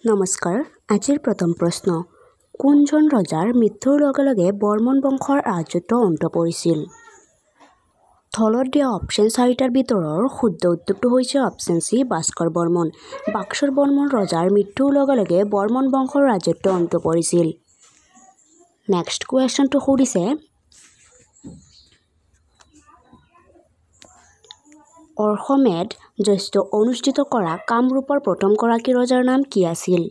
নমস্কাৰ। আজিৰ প্ৰথম প্ৰশ্ন, কোনজন ৰজাৰ মৃত্যুৰ লগে লগে বৰ্মন বংশৰ ৰাজত্ব অন্ত পৰিছিল? তলত দিয়া অপশ্যন চাৰিটাৰ ভিতৰৰ শুদ্ধ উত্তৰটো হৈছে অপশ্যন চি, ভাস্কৰ বৰ্মন। ভাস্কৰ বৰ্মন ৰজাৰ মৃত্যুৰ লগে লগে বৰ্মন বংশৰ ৰাজত্ব অন্ত পৰিছিল। নেক্সট কুৱেশ্যনটো সুধিছে, অশ্বমেধ যজ্ঞ অনুষ্ঠিত কৰা কামৰূপৰ প্ৰথমগৰাকী ৰজাৰ নাম কি আছিল?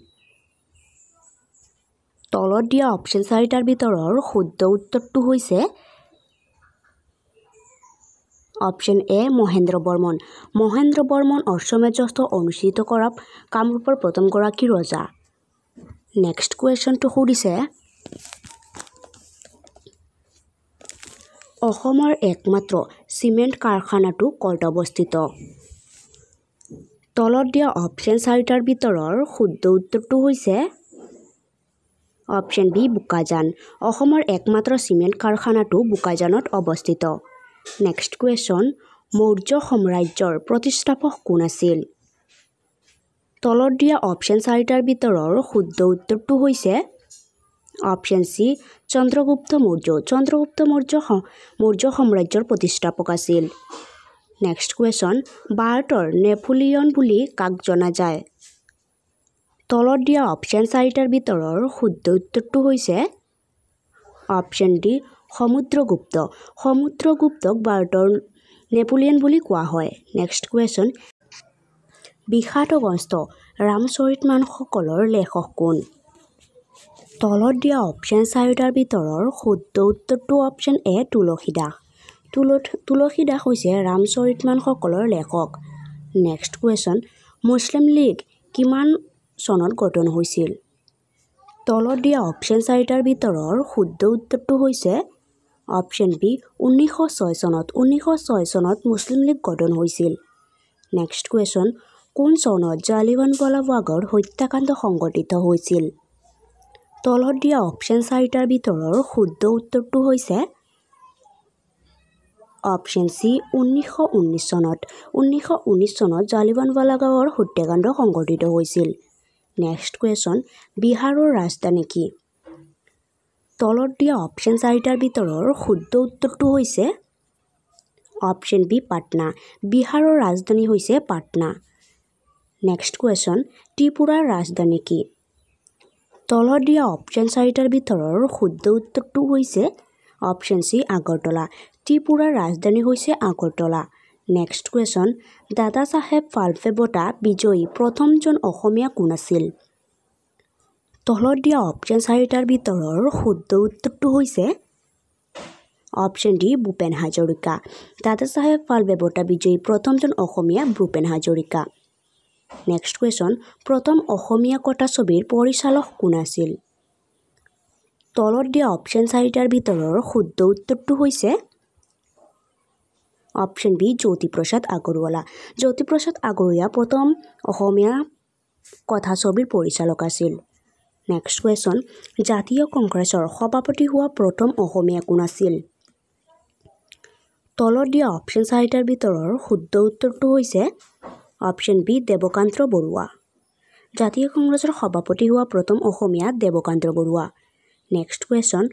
তলত দিয়া অপশ্যন চাৰিটাৰ ভিতৰৰ শুদ্ধ উত্তৰটো হৈছে অপশ্যন এ, মহেন্দ্ৰ বৰ্মন। মহেন্দ্ৰ বৰ্মন অশ্বমেধ যজ্ঞ অনুষ্ঠিত কৰা কামৰূপৰ প্ৰথমগৰাকী ৰজা। নেক্সট কুৱেশ্যনটো সুধিছে, অসমৰ একমাত্ৰ চিমেণ্ট কাৰখানাটো ক'ত অৱস্থিত? তলত দিয়া অপশ্যন চাৰিটাৰ ভিতৰৰ শুদ্ধ উত্তৰটো হৈছে অপশ্যন বি, বোকাজান। অসমৰ একমাত্ৰ চিমেণ্ট কাৰখানাটো বোকাজানত অৱস্থিত। নেক্সট কুৱেশ্যন, মৌৰ্য সাম্ৰাজ্যৰ প্ৰতিষ্ঠাপক কোন আছিল? তলত দিয়া অপশ্যন চাৰিটাৰ ভিতৰৰ শুদ্ধ উত্তৰটো হৈছে অপশ্যন চি, চন্দ্ৰগুপ্ত মৌৰ্য। চন্দ্ৰগুপ্ত মৌৰ্য মৌৰ্য সাম্ৰাজ্যৰ প্ৰতিষ্ঠাপক আছিল। নেক্সট কুৱেশ্যন, ভাৰতৰ নেপোলিয়ন বুলি কাক জনা যায়? তলত দিয়া অপশ্যন চাৰিটাৰ ভিতৰৰ শুদ্ধ উত্তৰটো হৈছে অপশ্যন ডি, সমুদ্ৰগুপ্ত। সমুদ্ৰগুপ্তক ভাৰতৰ নেপোলিয়ন বুলি কোৱা হয়। নেক্সট কুৱেশ্যন, বিখ্যাত গ্ৰন্থ ৰামচৰিতমানসকলৰ লেখক কোন? তলত দিয়া অপশ্যন চাৰিটাৰ ভিতৰৰ শুদ্ধ উত্তৰটো অপশ্যন এ, তুলসীদাস। তুলসীদাস হৈছে ৰামচৰিতমানসকলৰ লেখক। নেক্সট কুৱেশ্যন, মুছলিম লীগ কিমান চনত গঠন হৈছিল? তলত দিয়া অপশ্যন চাৰিটাৰ ভিতৰৰ শুদ্ধ উত্তৰটো হৈছে অপশ্যন বি, 1906 চনত। 1906 চনত মুছলিম লীগ গঠন হৈছিল। নেক্সট কুৱেশ্যন, কোন চনত জালিৱানৱালাবাগৰ হত্যাকাণ্ড সংঘটিত হৈছিল? তলত দিয়া অপশ্যন চাৰিটাৰ ভিতৰৰ শুদ্ধ উত্তৰটো হৈছে অপশ্যন চি, 1919 চনত। 1919 চনত জালিৱানৱালাবাগৰ হত্যাকাণ্ড সংঘটিত হৈছিল। নেক্সট কুৱেশ্যন, বিহাৰৰ ৰাজধানী কি? তলত দিয়া অপশ্যন চাৰিটাৰ ভিতৰৰ শুদ্ধ উত্তৰটো হৈছে অপশ্যন বি, পাটনা। বিহাৰৰ ৰাজধানী হৈছে পাটনা। নেক্সট কুৱেশ্যন, ত্ৰিপুৰাৰ ৰাজধানী কি? তলত দিয়া অপশ্যন চাৰিটাৰ ভিতৰৰ শুদ্ধ উত্তৰটো হৈছে অপশ্যন চি, আগৰতলা। ত্ৰিপুৰাৰ ৰাজধানী হৈছে আগৰতলা। নেক্সট কুৱেশ্যন, দাদা চাহেব ফাল্কে বঁটা বিজয়ী প্ৰথমজন অসমীয়া কোন আছিল? তলত দিয়া অপশ্যন চাৰিটাৰ ভিতৰৰ শুদ্ধ উত্তৰটো হৈছে অপশ্যন ডি, ভূপেন হাজৰিকা। দাদা চাহেব ফাল্কে বঁটা বিজয়ী প্ৰথমজন অসমীয়া ভূপেন হাজৰিকা। নেক্সট কুৱেশ্যন, প্ৰথম অসমীয়া কথাছবিৰ পৰিচালক কোন আছিল? তলত দিয়া অপশ্যন চাৰিটাৰ ভিতৰৰ শুদ্ধ উত্তৰটো হৈছে অপশ্যন বি, জ্যোতিপ্ৰসাদ আগৰৱালা। জ্যোতিপ্ৰসাদ আগৰৱালা প্ৰথম অসমীয়া কথাছবিৰ পৰিচালক আছিল। নেক্সট কুৱেশ্যন, জাতীয় কংগ্ৰেছৰ সভাপতি হোৱা প্ৰথম অসমীয়া কোন আছিল? তলত দিয়া অপশ্যন চাৰিটাৰ ভিতৰৰ শুদ্ধ উত্তৰটো হৈছে অপশ্যন বি, দেৱকান্ত বৰুৱা। জাতীয় কংগ্ৰেছৰ সভাপতি হোৱা প্ৰথম অসমীয়া দেৱকান্ত বৰুৱা। নেক্সট কুৱেশ্যন,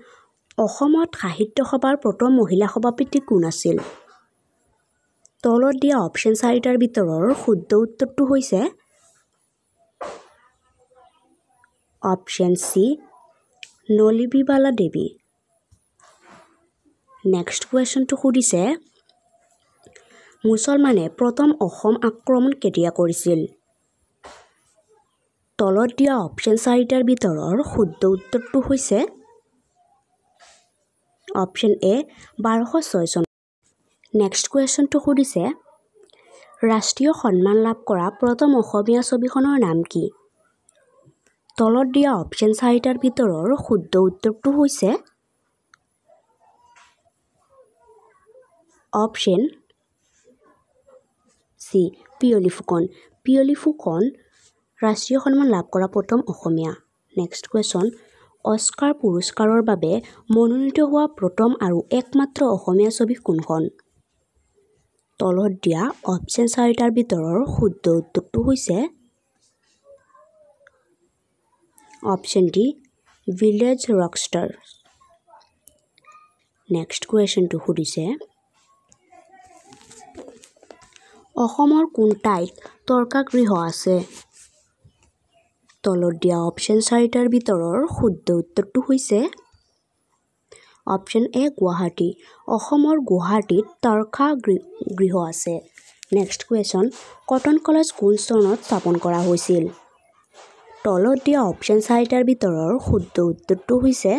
অসমত সাহিত্য সভাৰ প্ৰথম মহিলা সভাপতি কোন আছিল? তলত দিয়া অপশ্যন চাৰিটাৰ ভিতৰৰ শুদ্ধ উত্তৰটো হৈছে option C, Nalinibala Devi. Next কুৱেশ্যনটো সুধিছে, মুছলমানে প্ৰথম অসম আক্ৰমণ কেতিয়া কৰিছিল? তলত দিয়া অপশ্যন চাৰিটাৰ ভিতৰৰ শুদ্ধ উত্তৰটো হৈছে অপশ্যন এ, 1206 চন। নেক্সট কুৱেশ্যনটো সুধিছে, ৰাষ্ট্ৰীয় সন্মান লাভ কৰা প্ৰথম অসমীয়া ছবিখনৰ নাম কি? তলত দিয়া অপশ্যন চাৰিটাৰ ভিতৰৰ শুদ্ধ উত্তৰটো হৈছে অপশ্যন চি, পিয়লি ফুকন। পিয়লি ফুকন ৰাষ্ট্ৰীয় সন্মান লাভ কৰা প্ৰথম অসমীয়া। নেক্সট কুৱেশ্যন, অস্কাৰ পুৰস্কাৰৰ বাবে মনোনীত হোৱা প্ৰথম আৰু একমাত্ৰ অসমীয়া ছবি কোনখন? তলত দিয়া অপশ্যন চাৰিটাৰ ভিতৰৰ শুদ্ধ উত্তৰটো হৈছে Option D, village rockstar. Next কুৱেশ্যনটো সুধিছে, অসমৰ কোন ঠাইত তৰ্কাগৃহ আছে? তলত দিয়া অপশ্যন চাৰিটাৰ ভিতৰৰ শুদ্ধ উত্তৰটো হৈছে অপশ্যন এ, গুৱাহাটী। অসমৰ গুৱাহাটীত তাৰকা গৃহ আছে। নেক্সট কুৱেশ্যন, কটন কলেজ কোন চনত স্থাপন কৰা হৈছিল? তলত দিয়া অপশ্যন চাৰিটাৰ ভিতৰৰ শুদ্ধ উত্তৰটো হৈছে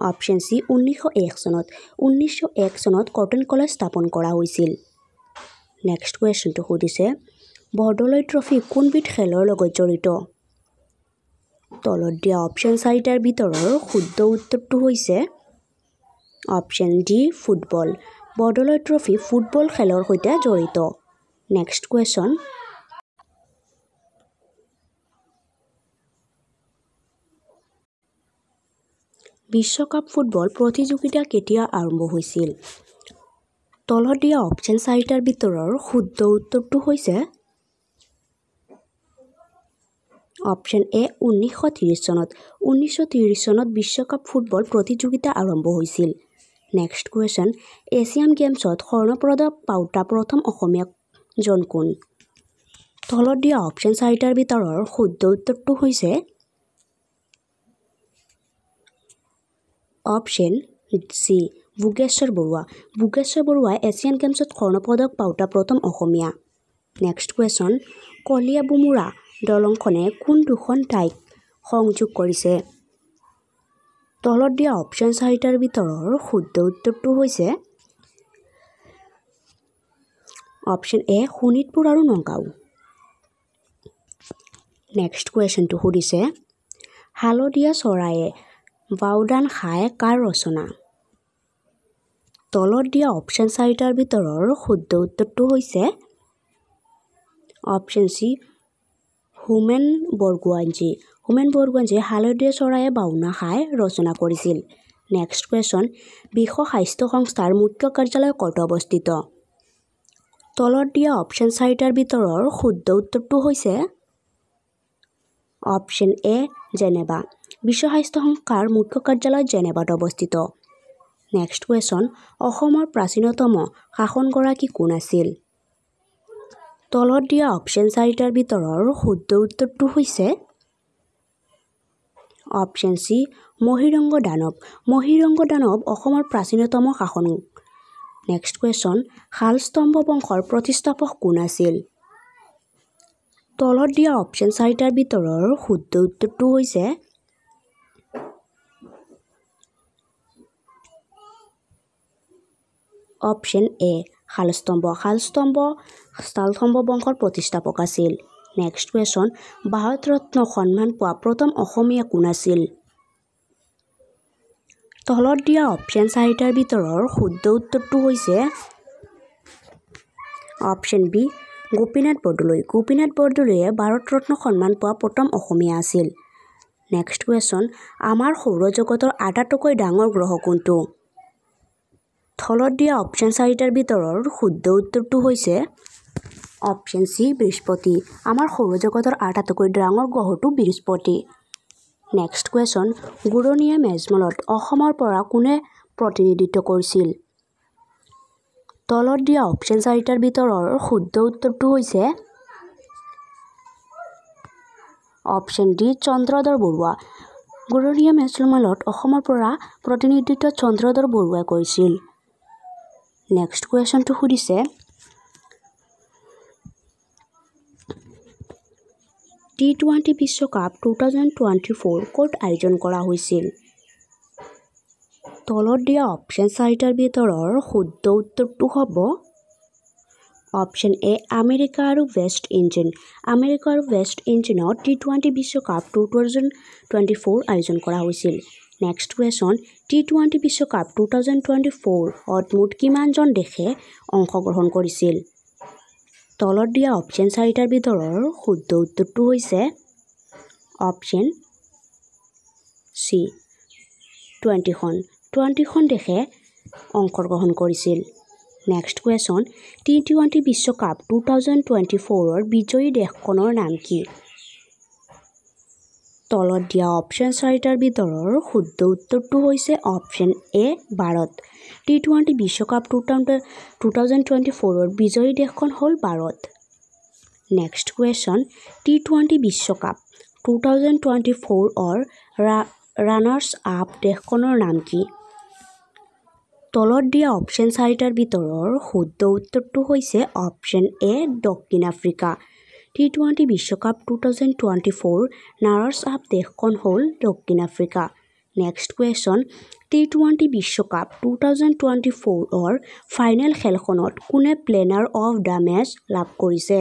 অপশ্যন চি, 1901 চনত। 1901 চনত কটন কলেজ স্থাপন কৰা হৈছিল। নেক্সট কুৱেশ্যনটো সুধিছে, বৰদলৈ ট্ৰফী কোনবিধ খেলৰ লগত জড়িত? তলত দিয়া অপশ্যন চাৰিটাৰ ভিতৰৰ শুদ্ধ উত্তৰটো হৈছে option D, football. Bordoloi trophy football খেলৰ সৈতে জড়িত। নেক্সট কুৱেশ্যন, বিশ্বকাপ ফুটবল প্ৰতিযোগিতা কেতিয়া আৰম্ভ হৈছিল? তলত দিয়া অপশ্যন চাৰিটাৰ ভিতৰৰ শুদ্ধ উত্তৰটো হৈছে অপশ্যন এ, 1930 চনত। 1930 চনত বিশ্বকাপ ফুটবল প্ৰতিযোগিতা আৰম্ভ হৈছিল। নেক্সট কুৱেশ্যন, এছিয়ান গেমছত স্বৰ্ণপদক পাওঁতা প্ৰথম অসমীয়াজন কোন? তলত দিয়া অপশ্যন চাৰিটাৰ ভিতৰৰ শুদ্ধ উত্তৰটো হৈছে অপশ্যন চি, ভোগেশ্বৰ বৰুৱা। ভোগেশ্বৰ বৰুৱাই এছিয়ান গেমছত স্বৰ্ণপদক পাওঁতা প্ৰথম অসমীয়া। নেক্সট কুৱেশ্যন, কলীয়াভোমোৰা দলংখনে কোন দুখন ঠাইক সংযোগ কৰিছে? তলত দিয়া অপশ্যন চাৰিটাৰ ভিতৰৰ শুদ্ধ উত্তৰটো হৈছে অপশ্যন এ, শোণিতপুৰ আৰু নগাঁও। নেক্সট কুৱেশ্যনটো সুধিছে, হালধীয়া চৰাইয়ে বাওধান খায় কাৰ ৰচনা? তলত দিয়া অপশ্যন চাৰিটাৰ ভিতৰৰ শুদ্ধ উত্তৰটো হৈছে অপশ্যন চি, হোমেন বৰগোহাঞি। হোমেন বৰগোহাঞিয়ে হালধীয়া চৰাইয়ে বাওনা খায় ৰচনা কৰিছিল। নেক্সট কুৱেশ্যন, বিশ্ব স্বাস্থ্য সংস্থাৰ মুখ্য কাৰ্যালয় ক'ত অৱস্থিত? তলত দিয়া অপশ্যন চাৰিটাৰ ভিতৰৰ শুদ্ধ উত্তৰটো হৈছে অপশ্যন এ, জেনেভা। বিশ্ব স্বাস্থ্য সংস্থাৰ মুখ্য কাৰ্যালয় জেনেভাত অৱস্থিত। নেক্সট কুৱেশ্যন, অসমৰ প্ৰাচীনতম শাসনগৰাকী কোন আছিল? তলত দিয়া অপশ্যন চাৰিটাৰ ভিতৰৰ শুদ্ধ উত্তৰটো হৈছে অপশ্যন চি, মহীৰংগ দানৱ। মহীৰংগ দানৱ অসমৰ প্ৰাচীনতম শাসন। নেক্সট কুৱেশ্যন, শালস্তম্ভ বংশৰ প্ৰতিষ্ঠাপক কোন আছিল? তলত দিয়া অপশ্যন চাৰিটাৰ ভিতৰৰ শুদ্ধ উত্তৰটো হৈছে অপশ্যন এ, শালস্তম্ভ। শালস্তম্ভ শালস্তম্ভ বংশৰ প্ৰতিষ্ঠাপক আছিল। নেক্সট কুৱেশ্যন, ভাৰত ৰত্ন সন্মান পোৱা প্ৰথম অসমীয়া কোন আছিল? তলত দিয়া অপশ্যন চাৰিটাৰ ভিতৰৰ শুদ্ধ উত্তৰটো হৈছে অপশ্যন বি, গোপীনাথ বৰদলৈ। গোপীনাথ বৰদলৈয়ে ভাৰত ৰত্ন সন্মান পোৱা প্ৰথম অসমীয়া আছিল। নেক্সট কুৱেশ্যন, আমাৰ সৌৰজগতৰ আটাইতকৈ ডাঙৰ গ্ৰহ কোনটো? তলত দিয়া অপশ্যন চাৰিটাৰ ভিতৰৰ শুদ্ধ উত্তৰটো হৈছে অপশ্যন চি, বৃহস্পতি। আমাৰ সৌৰজগতৰ আটাইতকৈ ডাঙৰ গ্ৰহটো বৃহস্পতি। নেক্সট কুৱেশ্যন, ঘূৰণীয়া মেজমেলত অসমৰ পৰা কোনে প্ৰতিনিধিত্ব কৰিছিল? তলত দিয়া অপশ্যন চাৰিটাৰ ভিতৰৰ শুদ্ধ উত্তৰটো হৈছে অপশ্যন ডি, চন্দ্ৰধৰ বৰুৱা। ঘূৰণীয়া মেজমেলত অসমৰ পৰা প্ৰতিনিধিত্ব চন্দ্ৰধৰ বৰুৱাই কৰিছিল। নেক্সট কুৱেশ্যনটো সুধিছে, টি20 বিশ্বকাপ 2024 ক'ত আয়োজন কৰা হৈছিল? তলত দিয়া অপশ্যন চাৰিটাৰ ভিতৰৰ শুদ্ধ উত্তৰটো হ'ব অপশ্যন এ, আমেৰিকা আৰু ৱেষ্ট ইণ্ডিজ। আমেৰিকা আৰু ৱেষ্ট ইণ্ডিজত টি20 বিশ্বকাপ 2024 আয়োজন কৰা হৈছিল। নেক্সট কুৱেশ্যন, টি20 বিশ্বকাপ 2024ত মুঠ কিমানজন দেশে অংশগ্ৰহণ কৰিছিল? তলত দিয়া অপশ্যন চাৰিটাৰ ভিতৰৰ শুদ্ধ উত্তৰটো হৈছে অপশ্যন চি, 20খন। 20খন দেশে অংশগ্ৰহণ কৰিছিল। নেক্সট কুৱেশ্যন, টি20 বিশ্বকাপ 2024ৰ বিজয়ী দেশখনৰ নাম কি? তলত দিয়া অপশ্যন চাৰিটাৰ ভিতৰৰ শুদ্ধ উত্তৰটো হৈছে অপশ্যন এ ভাৰত। টি-20 বিশ্বকাপ 2024ৰ বিজয়ী দেশখন হ'ল ভাৰত। নেক্সট কুৱেশ্যন, টি-20 বিশ্বকাপ 2024ৰ ৰানাৰ্ছ আপ দেশখনৰ নাম কি? তলত দিয়া অপশ্যন চাৰিটাৰ ভিতৰৰ শুদ্ধ উত্তৰটো হৈছে অপশ্যন এ দক্ষিণ আফ্ৰিকা। টি-20 বিশ্বকাপ 2024 ৰানাৰ্ছ আপ দেশখন হ'ল দক্ষিণ আফ্ৰিকা। নেক্সট কুৱেশ্যন, টি-20 বিশ্বকাপ 2024ৰ ফাইনেল খেলখনত কোনে প্লেয়াৰ অৱ the match লাভ কৰিছে?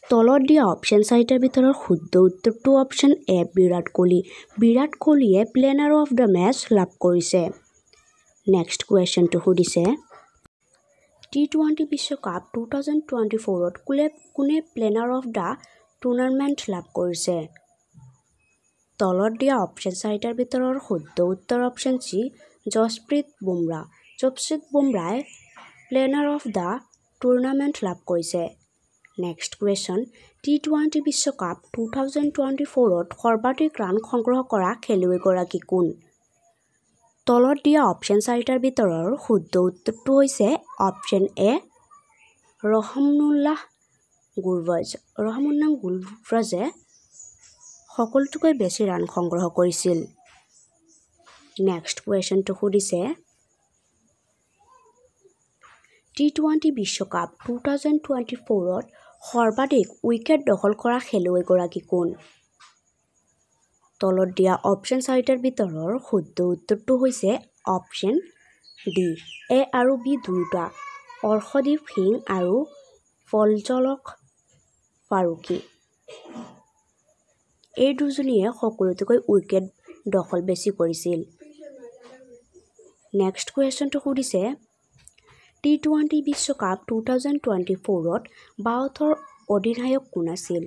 তলত দিয়া অপশ্যন চাৰিটাৰ ভিতৰত শুদ্ধ উত্তৰটো অপশ্যন এ বিৰাট কোহলি। বিৰাট কোহলিয়ে প্লেয়াৰ অৱ the match লাভ কৰিছে। নেক্সট কুৱেশ্যনটো সুধিছে, টি-20 বিশ্বকাপ 2024ত কোনে প্লেয়াৰ অৱ the tournament লাভ কৰিছে? তলত দিয়া অপশ্যন চাৰিটাৰ ভিতৰৰ শুদ্ধ উত্তৰ অপশ্যন চি যশপ্ৰীত বুমৰাহ। যশপ্ৰীত বুমৰাহে প্লেয়াৰ অৱ the tournament লাভ কৰিছে। নেক্সট কুৱেশ্যন, টি-20 বিশ্বকাপ 2024ত সৰ্বাধিক ৰান সংগ্ৰহ কৰা খেলুৱৈগৰাকী কোন? তলত দিয়া অপশ্যন চাৰিটাৰ ভিতৰৰ শুদ্ধ উত্তৰটো হৈছে অপশ্যন এ ৰহমানুল্লাহ গুৰবাজ। ৰহমানুল্লাহ গুৰবাজে সকলোতকৈ বেছি ৰান সংগ্ৰহ কৰিছিল। নেক্সট কুৱেশ্যনটো সুধিছে, টি-20 বিশ্বকাপ 2024ত সৰ্বাধিক উইকেট দখল কৰা খেলুৱৈগৰাকী কোন? তলত দিয়া অপশ্যন চাৰিটাৰ ভিতৰৰ শুদ্ধ উত্তৰটো হৈছে অপশ্যন ডি এ আৰু বি দুয়োটা, অৰ্শদীপ সিং আৰু ফজলহক ফাৰুকী। এই দুজনীয়ে সকলোতকৈ উইকেট দখল বেছি কৰিছিল। নেক্সট কুৱেশ্যনটো সুধিছে, টি-20 বিশ্বকাপ 2024ত ভাৰতৰ অধিনায়ক কোন আছিল?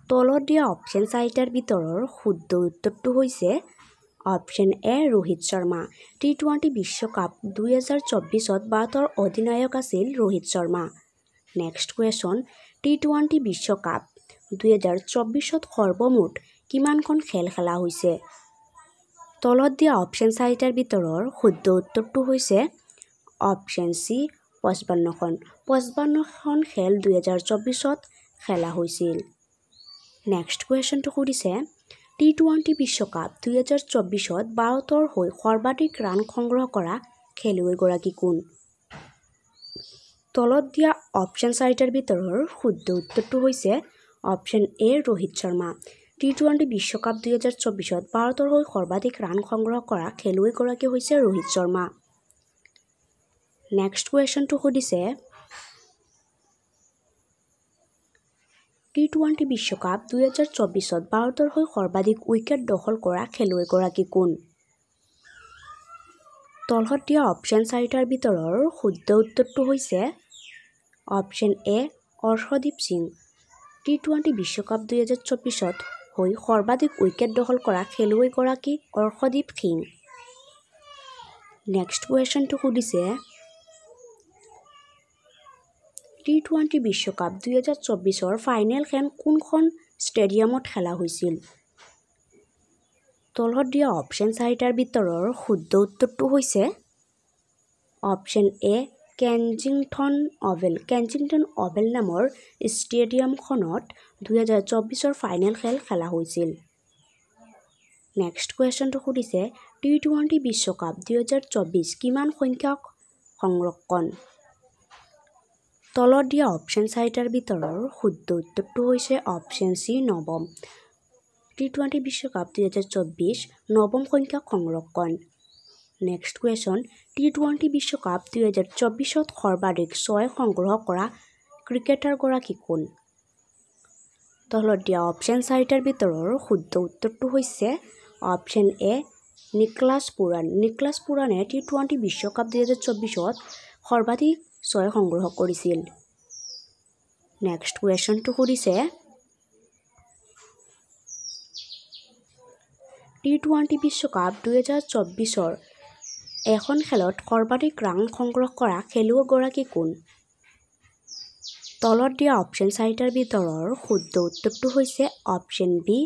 তলত দিয়া অপশ্যন চাৰিটাৰ ভিতৰৰ শুদ্ধ উত্তৰটো হৈছে অপশ্যন এ ৰোহিত শৰ্মা। টি-20 বিশ্বকাপ 2024ত ভাৰতৰ অধিনায়ক আছিল ৰোহিত শৰ্মা। নেক্সট কুৱেশ্যন, টি-20 বিশ্বকাপ 2024ত সৰ্বমুঠ কিমানখন খেল খেলা হৈছে? তলত দিয়া অপশ্যন চাৰিটাৰ ভিতৰৰ শুদ্ধ উত্তৰটো হৈছে অপশ্যন চি 55খন। 55খন খেল 2024ত খেলা হৈছিল। নেক্সট কুৱেশ্যনটো সুধিছে, টি-20 বিশ্বকাপ 2024ত ভাৰতৰ হৈ সৰ্বাধিক ৰান সংগ্ৰহ কৰা খেলুৱৈগৰাকী কোন? তলত দিয়া অপশ্যন চাৰিটাৰ ভিতৰৰ শুদ্ধ উত্তৰটো হৈছে অপশ্যন এ ৰোহিত শৰ্মা। টি-20 বিশ্বকাপ 2024ত ভাৰতৰ হৈ সৰ্বাধিক ৰান সংগ্ৰহ কৰা খেলুৱৈগৰাকী হৈছে ৰোহিত শৰ্মা। নেক্সট কুৱেশ্যনটো সুধিছে, টি-20 বিশ্বকাপ 2024ত ভাৰতৰ হৈ সৰ্বাধিক উইকেট দখল কৰা খেলুৱৈগৰাকী কোন? তলত দিয়া অপশ্যন চাৰিটাৰ ভিতৰৰ শুদ্ধ উত্তৰটো হৈছে অপশ্যন এ অৰ্শদীপ সিং। টি-20 বিশ্বকাপ 2024ত হৈ সৰ্বাধিক উইকেট দখল কৰা খেলুৱৈগৰাকী অৰ্শদীপ সিং। নেক্সট কুৱেশ্যনটো সুধিছে, টি-20 বিশ্বকাপ 2024ৰ ফাইনেল খেল কোনখন ষ্টেডিয়ামত খেলা হৈছিল? তলত দিয়া অপশ্যন চাৰিটাৰ ভিতৰৰ শুদ্ধ উত্তৰটো হৈছে option A Kensington Oval. Kensington Oval নামৰ ষ্টেডিয়ামখনত 2024ৰ ফাইনেল খেল খেলা হৈছিল। নেক্সট কুৱেশ্যনটো সুধিছে, টি-20 বিশ্বকাপ 2024 কিমান সংখ্যক সংৰক্ষণ? তলত দিয়া অপশ্যন চাৰিটাৰ ভিতৰৰ শুদ্ধ উত্তৰটো হৈছে অপশ্যন চি নৱম। টি-20 বিশ্বকাপ 2024 নৱম সংখ্যক সংৰক্ষণ। নেক্সট কুৱেশ্যন, টি-20 বিশ্বকাপ 2024ত সৰ্বাধিক ছয় সংগ্ৰহ কৰা ক্ৰিকেটাৰগৰাকী কোন? তলত দিয়া অপশ্যন চাৰিটাৰ ভিতৰৰ শুদ্ধ উত্তৰটো হৈছে option A Nicholas Pooran. Nicholas পুৰাণে টি-20 বিশ্বকাপ 2024ত সৰ্বাধিক ছয় সংগ্ৰহ কৰিছিল। নেক্সট কুৱেশ্যনটো সুধিছে, টি-20 বিশ্বকাপ 2024ৰ এখন খেলত সৰ্বাধিক ৰান সংগ্ৰহ কৰা খেলুৱৈগৰাকী কোন? তলত দিয়া অপশ্যন চাৰিটাৰ ভিতৰৰ শুদ্ধ উত্তৰটো হৈছে option B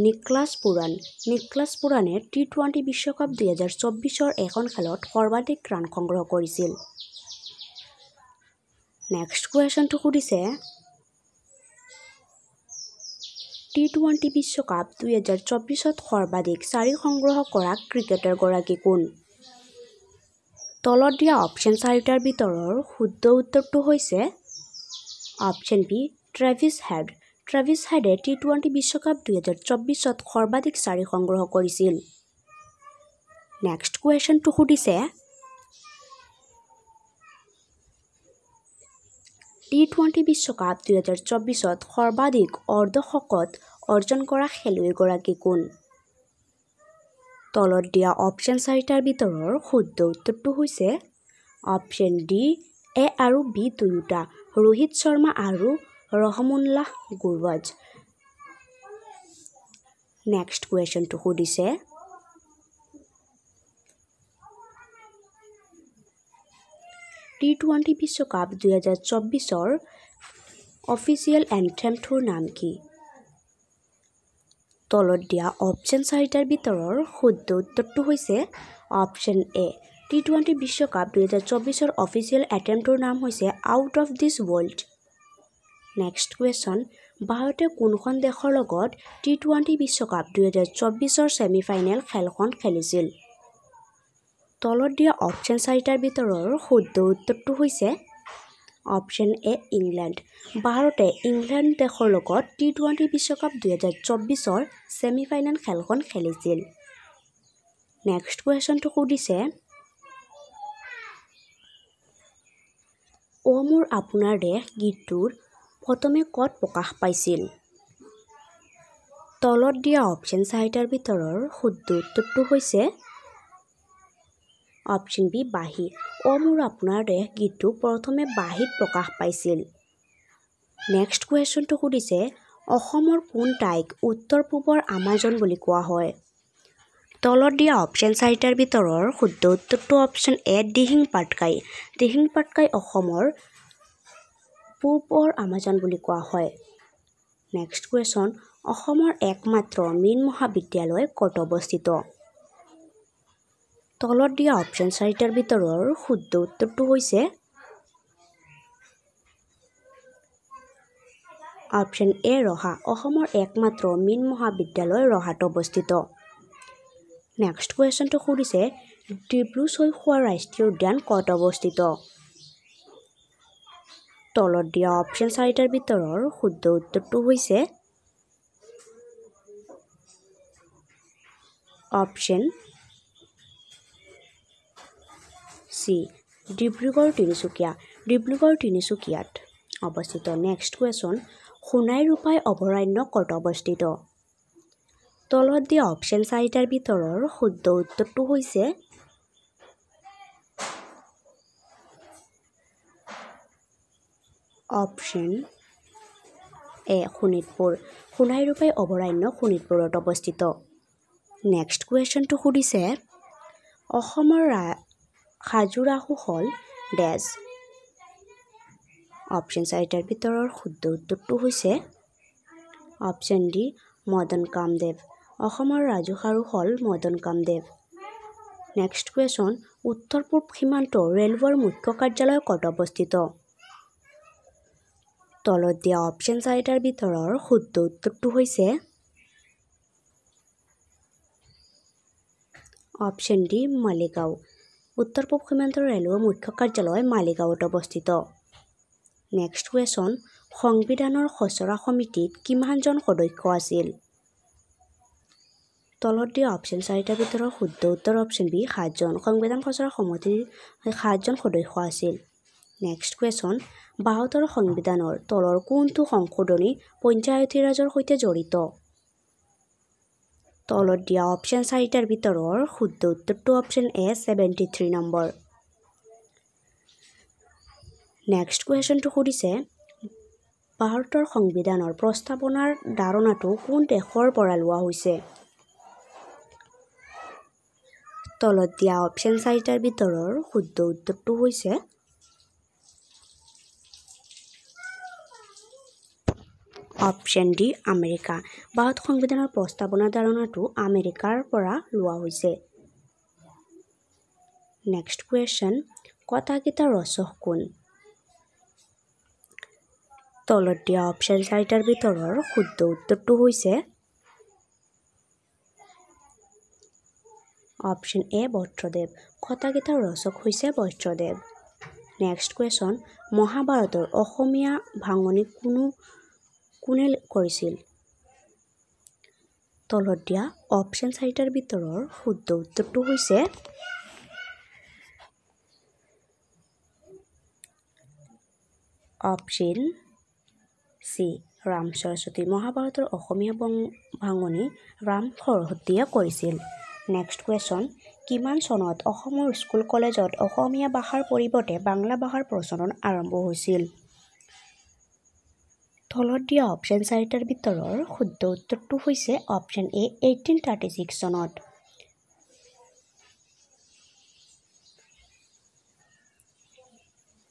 Nicolas Pooran. Nicholas পুৰাণে টি-20 বিশ্বকাপ 2024ৰ এখন খেলত সৰ্বাধিক ৰান সংগ্ৰহ কৰিছিল। নেক্সট কুৱেশ্যনটো সুধিছে, টি-20 বিশ্বকাপ 2024ত সৰ্বাধিক চাৰি সংগ্ৰহ কৰা ক্ৰিকেটাৰগৰাকী কোন? তলত দিয়া অপশ্যন চাৰিটাৰ ভিতৰৰ শুদ্ধ উত্তৰটো হৈছে option B Travis head. Travis হেডে টি-20 বিশ্বকাপ 2024ত সৰ্বাধিক চাৰি সংগ্ৰহ কৰিছিল। নেক্সট কুৱেশ্যনটো সুধিছে, টি-20 বিশ্বকাপ 2024ত সৰ্বাধিক অৰ্ধশতক অৰ্জন কৰা খেলুৱৈগৰাকী কোন? তলত দিয়া অপশ্যন চাৰিটাৰ ভিতৰৰ শুদ্ধ উত্তৰটো হৈছে অপশ্যন ডি এ আৰু বি দুয়োটা, ৰোহিত শৰ্মা আৰু ৰহমনুল্লাহ গুৰবাজ। নেক্সট কুৱেশ্যনটো সুধিছে, টি-20 বিশ্বকাপ 2024ৰ অফিচিয়েল এন্থেমটোৰ নাম কি? তলত দিয়া অপশ্যন চাৰিটাৰ ভিতৰৰ শুদ্ধ উত্তৰটো হৈছে অপশ্যন এ। টি-20 বিশ্বকাপ 2024ৰ অফিচিয়েল এন্থেমটোৰ নাম হৈছে out of this world. Next question, ভাৰতে কোনখন দেশৰ লগত টি-20 বিশ্বকাপ 2024ৰ ছেমিফাইনেল খেলখন খেলিছিল? তলত দিয়া অপশ্যন চাৰিটাৰ ভিতৰৰ শুদ্ধ উত্তৰটো হৈছে অপশ্যন এ ইংলেণ্ড। ভাৰতে ইংলেণ্ড দেশৰ লগত টি-20 বিশ্বকাপ 2024ৰ ছেমিফাইনেল খেলখন খেলিছিল। নেক্সট কুৱেশ্যনটো সুধিছে, অ' মোৰ আপোনাৰ দেশ গীতটোৰ প্ৰথমে ক'ত প্ৰকাশ পাইছিল? তলত দিয়া অপশ্যন চাৰিটাৰ ভিতৰৰ শুদ্ধ উত্তৰটো হৈছে অপশ্যন বি বাঁহী। অ' মোৰ আপোনাৰ দেশ গীতটো প্ৰথমে বাঁহীত প্ৰকাশ পাইছিল। নেক্সট কুৱেশ্যনটো সুধিছে, অসমৰ কোন ঠাইক উত্তৰ পূবৰ আমাজন বুলি কোৱা হয়? তলত দিয়া অপশ্যন চাৰিটাৰ ভিতৰৰ শুদ্ধ উত্তৰটো অপশ্যন এ দিহিং পাটকাই। দিহিং পাটকাই অসমৰ পূবৰ আমাজন বুলি কোৱা হয়। নেক্সট কুৱেশ্যন, অসমৰ একমাত্ৰ মীন মহাবিদ্যালয় ক'ত অৱস্থিত? তলত দিয়া অপশ্যন চাৰিটাৰ ভিতৰৰ শুদ্ধ উত্তৰটো হৈছে অপশ্যন এ ৰহা। অসমৰ একমাত্ৰ মীন মহাবিদ্যালয় ৰহাত অৱস্থিত। নেক্সট কুৱেশ্যনটো সুধিছে, ডিব্ৰু ছৈখোৱা ৰাষ্ট্ৰীয় উদ্যান ক'ত অৱস্থিত? তলত দিয়া অপশ্যন চাৰিটাৰ ভিতৰৰ শুদ্ধ উত্তৰটো হৈছে অপশ্যন চি ডিব্ৰুগড় তিনিচুকীয়া। ডিব্ৰুগড় তিনিচুকীয়াত অৱস্থিত। নেক্সট কুৱেশ্যন, সোণাই ৰূপাই অভয়াৰণ্য ক'ত অৱস্থিত? তলত দিয়া অপশ্যন চাৰিটাৰ ভিতৰৰ শুদ্ধ উত্তৰটো হৈছে অপশ্যন এ শোণিতপুৰ। সোণাই ৰূপাই অভয়াৰণ্য শোণিতপুৰত অৱস্থিত। নেক্সট কুৱেশ্যনটো সুধিছে, অসমৰ খাজুৰাহো হ'ল ডেছ। অপশ্যন চাৰিটাৰ ভিতৰৰ শুদ্ধ উত্তৰটো হৈছে অপশ্যন ডি মদন কামদেৱ। অসমৰ ৰাজহাড় হ'ল মদন কামদেৱ। নেক্সট কুৱেশ্যন, উত্তৰ পূব সীমান্ত ৰেলৱেৰ মুখ্য কাৰ্যালয় ক'ত অৱস্থিত? তলত দিয়া অপশ্যন চাৰিটাৰ ভিতৰৰ শুদ্ধ উত্তৰটো হৈছে অপশ্যন ডি মালিগাঁও। উত্তৰ পূব সীমান্ত ৰেলৱেৰ মুখ্য কাৰ্যালয় মালিগাঁৱত অৱস্থিত। নেক্সট কুৱেশ্যন, সংবিধানৰ খচৰা সমিতিত কিমানজন সদস্য আছিল? তলত দিয়া অপশ্যন চাৰিটাৰ ভিতৰৰ শুদ্ধ উত্তৰ অপশ্যন বি 7জন। সংবিধান খচৰা সমিতিৰ 7জন সদস্য আছিল। নেক্সট কুৱেশ্যন, ভাৰতৰ সংবিধানৰ তলৰ কোনটো সংশোধনী পঞ্চায়তীৰাজৰ সৈতে জড়িত? তলত দিয়া অপশ্যন চাৰিটাৰ ভিতৰৰ শুদ্ধ উত্তৰটো অপশ্যন এ 73 নম্বৰ। নেক্সট কুৱেশ্যনটো সুধিছে, ভাৰতৰ সংবিধানৰ প্ৰস্তাৱনাৰ ধাৰণাটো কোন দেশৰ পৰা লোৱা হৈছে? তলত দিয়া অপশ্যন চাৰিটাৰ ভিতৰৰ শুদ্ধ উত্তৰটো হৈছে Option D America. Bharat সংবিধানৰ প্ৰস্তাৱনাৰ ধাৰণাটো আমেৰিকাৰ পৰা লোৱা হৈছে। নেক্সট কুৱেশ্যন, কথাগীতাৰ ৰচক কোন? তলত দিয়া অপশ্যন চাৰিটাৰ ভিতৰৰ শুদ্ধ উত্তৰটো হৈছে অপশ্যন এ ভট্টদেৱ। কথাগীতাৰ ৰচক হৈছে ভট্টদেৱ। নেক্সট কুৱেশ্যন, মহাভাৰতৰ অসমীয়া ভাঙনি কোনে কৰিছিল? তলত দিয়া অপশ্যন চাৰিটাৰ ভিতৰৰ শুদ্ধ উত্তৰটো হৈছে অপশ্যন চি ৰাম সৰস্বতী। মহাভাৰতৰ অসমীয়া ভাঙনি ৰাম সৰস্বতীয়ে কৰিছিল। নেক্সট কুৱেশ্যন, কিমান চনত অসমৰ স্কুল কলেজত অসমীয়া ভাষাৰ পৰিৱৰ্তে বাংলা ভাষাৰ প্ৰচলন আৰম্ভ হৈছিল? তলত দিয়া অপশ্যন চাৰিটাৰ ভিতৰৰ শুদ্ধ উত্তৰটো হৈছে অপশ্যন এ 1836 চনত।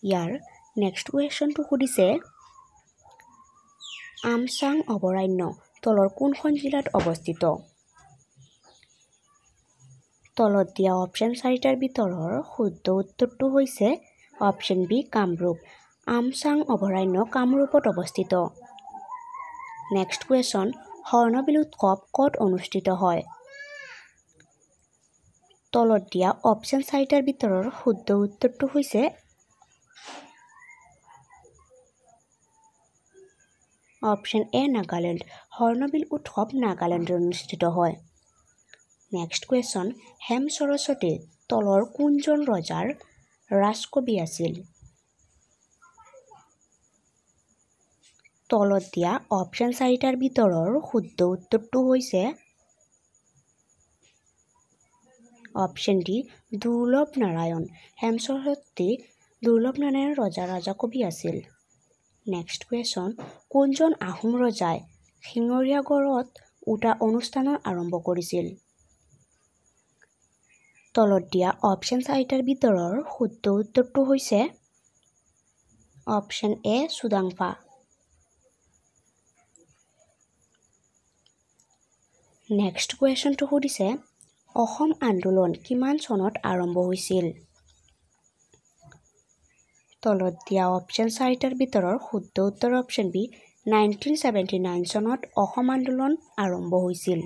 ইয়াৰ নেক্সট কুৱেশ্যনটো সুধিছে, আমচাং অভয়াৰণ্য তলৰ কোনখন জিলাত অৱস্থিত? তলত দিয়া অপশ্যন চাৰিটাৰ ভিতৰৰ শুদ্ধ উত্তৰটো হৈছে অপশ্যন বি কামৰূপ। আমচাং অভয়াৰণ্য কামৰূপত অৱস্থিত। নেক্সট কুৱেশ্যন, হৰ্ণবিল উৎসৱ ক'ত অনুষ্ঠিত হয়? তলত দিয়া অপশ্যন চাৰিটাৰ ভিতৰৰ শুদ্ধ উত্তৰটো হৈছে অপশ্যন এ নাগালেণ্ড। হৰ্ণবিল উৎসৱ নাগালেণ্ডত অনুষ্ঠিত হয়। নেক্সট কুৱেশ্যন, হেম সৰস্বতী তলৰ কোনজন ৰজাৰ ৰাজকবি আছিল? তলত দিয়া অপশ্যন চাৰিটাৰ ভিতৰৰ শুদ্ধ উত্তৰটো হৈছে অপশ্যন ডি দুৰ্লভ নাৰায়ণ। হেম সৰস্বতী দুৰ্লভ নাৰায়ণ ৰজাৰ ৰাজকবি আছিল। নেক্সট কুৱেশ্যন, কোনজন আহোম ৰজাই শিঙৰীয়াগড়ত উটা অনুষ্ঠানৰ আৰম্ভ কৰিছিল? তলত দিয়া অপশ্যন চাৰিটাৰ ভিতৰৰ শুদ্ধ উত্তৰটো হৈছে অপশ্যন এ চুডাংফা। নেক্সট কুৱেশ্যনটো সুধিছে, অসম আন্দোলন কিমান চনত আৰম্ভ হৈছিল? তলত দিয়া অপশ্যন চাৰিটাৰ ভিতৰৰ শুদ্ধ উত্তৰ অপশ্যন বি 1979 চনত অসম আন্দোলন আৰম্ভ হৈছিল।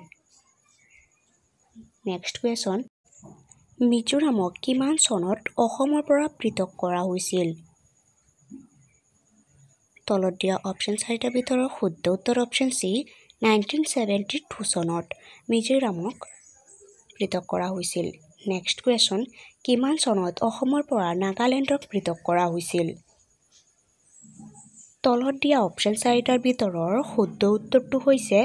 নেক্সট কুৱেশ্যন, মিজোৰামক কিমান চনত অসমৰ পৰা পৃথক কৰা হৈছিল? তলত দিয়া অপশ্যন চাৰিটাৰ ভিতৰৰ শুদ্ধ উত্তৰ অপশ্যন চি 1972 চনত মিজোৰামক পৃথক কৰা হৈছিল। নেক্সট কুৱেশ্যন, কিমান চনত অসমৰ পৰা নাগালেণ্ডক পৃথক কৰা হৈছিল? তলত দিয়া অপশ্যন চাৰিটাৰ ভিতৰৰ শুদ্ধ উত্তৰটো হৈছে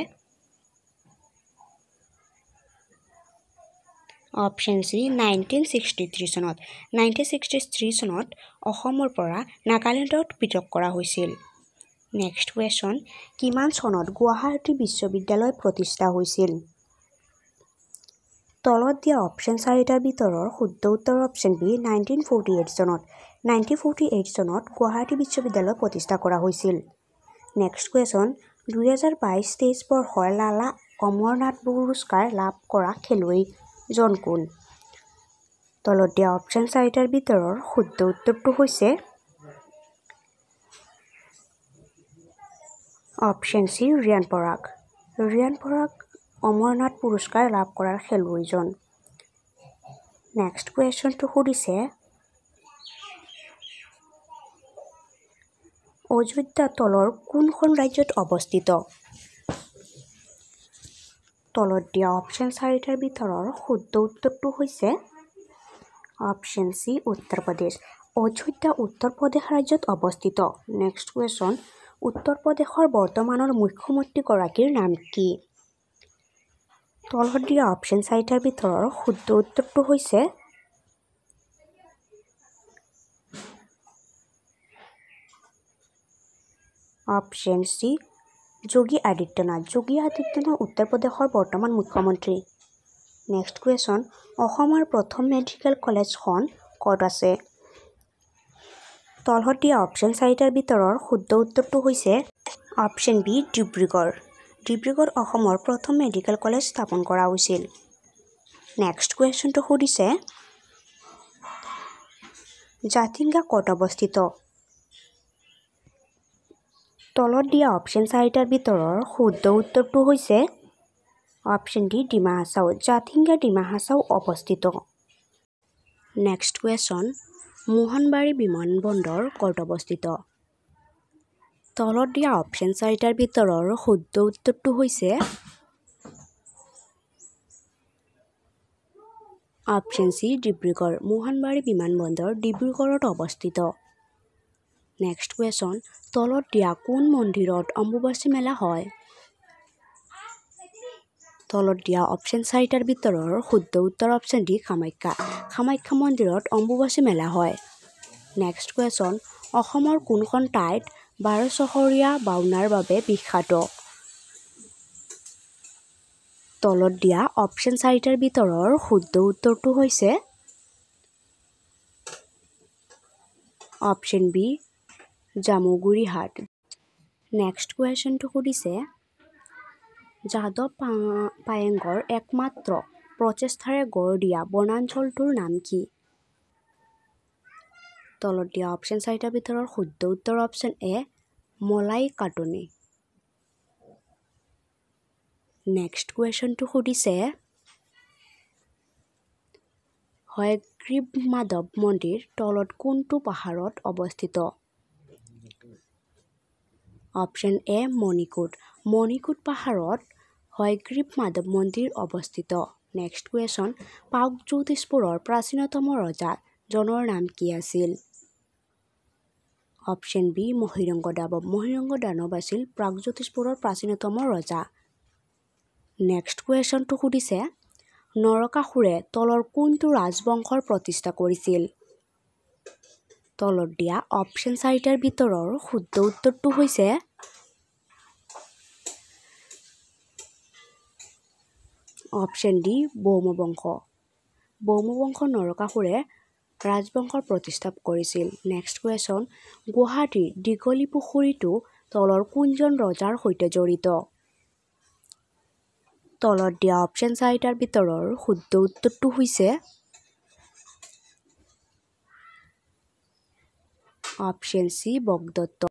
অপশ্যন চি 1963 চনত। 1963 চনত অসমৰ পৰা নাগালেণ্ডক পৃথক কৰা হৈছিল। নেক্সট কুৱেশ্যন, কিমান চনত গুৱাহাটী বিশ্ববিদ্যালয় প্ৰতিষ্ঠা হৈছিল? তলত দিয়া অপশ্যন চাৰিটাৰ ভিতৰৰ শুদ্ধ উত্তৰ অপশ্যন বি 1948 চনত। 1948 চনত গুৱাহাটী বিশ্ববিদ্যালয় প্ৰতিষ্ঠা কৰা হৈছিল। নেক্সট কুৱেশ্যন, 2022-23 বৰ্ষৰ লালা অমৰনাথ পুৰস্কাৰ লাভ কৰা খেলুৱৈজন কোন? তলত দিয়া অপশ্যন চাৰিটাৰ ভিতৰৰ শুদ্ধ উত্তৰটো হৈছে অপশ্যন চি ৰিয়ান পৰাগ। ৰিয়ান পৰাগ অমৰনাথ পুৰস্কাৰ লাভ কৰাৰ খেলুৱৈজন। নেক্সট কুৱেশ্যনটো সুধিছে, অযোধ্যা তলৰ কোনখন ৰাজ্যত অৱস্থিত? তলত দিয়া অপশ্যন চাৰিটাৰ ভিতৰৰ শুদ্ধ উত্তৰটো হৈছে অপশ্যন চি উত্তৰ প্ৰদেশ। অযোধ্যা উত্তৰ প্ৰদেশ ৰাজ্যত অৱস্থিত। নেক্সট কুৱেশ্যন, উত্তৰ প্ৰদেশৰ বৰ্তমানৰ মুখ্যমন্ত্ৰীগৰাকীৰ নাম কি? তলত দিয়া অপশ্যন চাৰিটাৰ ভিতৰৰ শুদ্ধ উত্তৰটো হৈছে অপশ্যন চি যোগী আদিত্যনাথ। যোগী আদিত্যনাথ উত্তৰ প্ৰদেশৰ বৰ্তমান মুখ্যমন্ত্ৰী। নেক্সট কুৱেশ্যন, অসমৰ প্ৰথম মেডিকেল কলেজখন ক'ত আছে? তলত দিয়া অপশ্যন চাৰিটাৰ ভিতৰৰ শুদ্ধ উত্তৰটো হৈছে Option B Dibrugarh. Dibrugarh অসমৰ প্ৰথম মেডিকেল কলেজ স্থাপন কৰা হৈছিল। নেক্সট কুৱেশ্যনটো সুধিছে, জাতিংগা ক'ত অৱস্থিত? তলত দিয়া অপশ্যন চাৰিটাৰ ভিতৰৰ শুদ্ধ উত্তৰটো হৈছে অপশ্যন ডি ডিমা হাছাও। জাতিংগা ডিমা হাছাও অৱস্থিত। নেক্সট কুৱেশ্যন, মোহনবাৰী বিমানবন্দৰ ক'ত অৱস্থিত? তলত দিয়া অপশ্যন চাৰিটাৰ ভিতৰৰ শুদ্ধ উত্তৰটো হৈছে অপশ্যন চি ডিব্ৰুগড়। মোহনবাৰী বিমানবন্দৰ ডিব্ৰুগড়ত অৱস্থিত। নেক্সট কুৱেশ্যন, তলত দিয়া কোন মন্দিৰত অম্বুবাচী মেলা হয়? তলত দিয়া অপশ্যন চাৰিটাৰ ভিতৰৰ শুদ্ধ উত্তৰ অপশ্যন ডি কামাখ্যা। কামাখ্যা মন্দিৰত অম্বুবাচী মেলা হয়। নেক্সট কুৱেশ্যন, অসমৰ কোনখন ঠাইত বাৰেচহৰীয়া ভাওনাৰ বাবে বিখ্যাত? তলত দিয়া অপশ্যন চাৰিটাৰ ভিতৰৰ শুদ্ধ উত্তৰটো হৈছে অপশ্যন বি জামুগুৰিহাট। নেক্সট কুৱেশ্যনটো সুধিছে, যাদৱ পায়েঙৰ একমাত্ৰ প্ৰচেষ্টাৰে গঢ় দিয়া বনাঞ্চলটোৰ নাম কি? তলত দিয়া অপশ্যন চাৰিটাৰ ভিতৰৰ শুদ্ধ উত্তৰ option A malai Katoni. Next কুৱেশ্যনটো সুধিছে, হয়গ্ৰীৱ মাধৱ মন্দিৰ তলত কোনটো পাহাৰত অৱস্থিত? Option A Manikut. Manikut পাহাৰত হয়গ্ৰীৱ মাধৱ মন্দিৰ অৱস্থিত। নেক্সট কুৱেশ্যন, প্ৰাগজ্যোতিষপুৰৰ প্ৰাচীনতম ৰজা জনৰ নাম কি আছিল? Option B Mahiranga Danava. Mahiranga দানৱ আছিল প্ৰাগজ্যোতিষপুৰৰ প্ৰাচীনতম ৰজা। নেক্সট কুৱেশ্যনটো সুধিছে, নৰকাসুৰে তলৰ কোনটো ৰাজবংশৰ প্ৰতিষ্ঠা কৰিছিল? তলত দিয়া অপশ্যন চাৰিটাৰ ভিতৰৰ শুদ্ধ উত্তৰটো হৈছে অপশ্যন ডি ভৌমবংশ। ভৌমবংশ নৰকাসুৰে ৰাজবংশৰ প্ৰতিষ্ঠা কৰিছিল। নেক্সট কুৱেশ্যন, গুৱাহাটীৰ দীঘলী পুখুৰীটো তলৰ কোনজন ৰজাৰ সৈতে জড়িত? তলত দিয়া অপশ্যন চাৰিটাৰ ভিতৰৰ শুদ্ধ উত্তৰটো হৈছে অপশ্যন চি ভগদত্ত।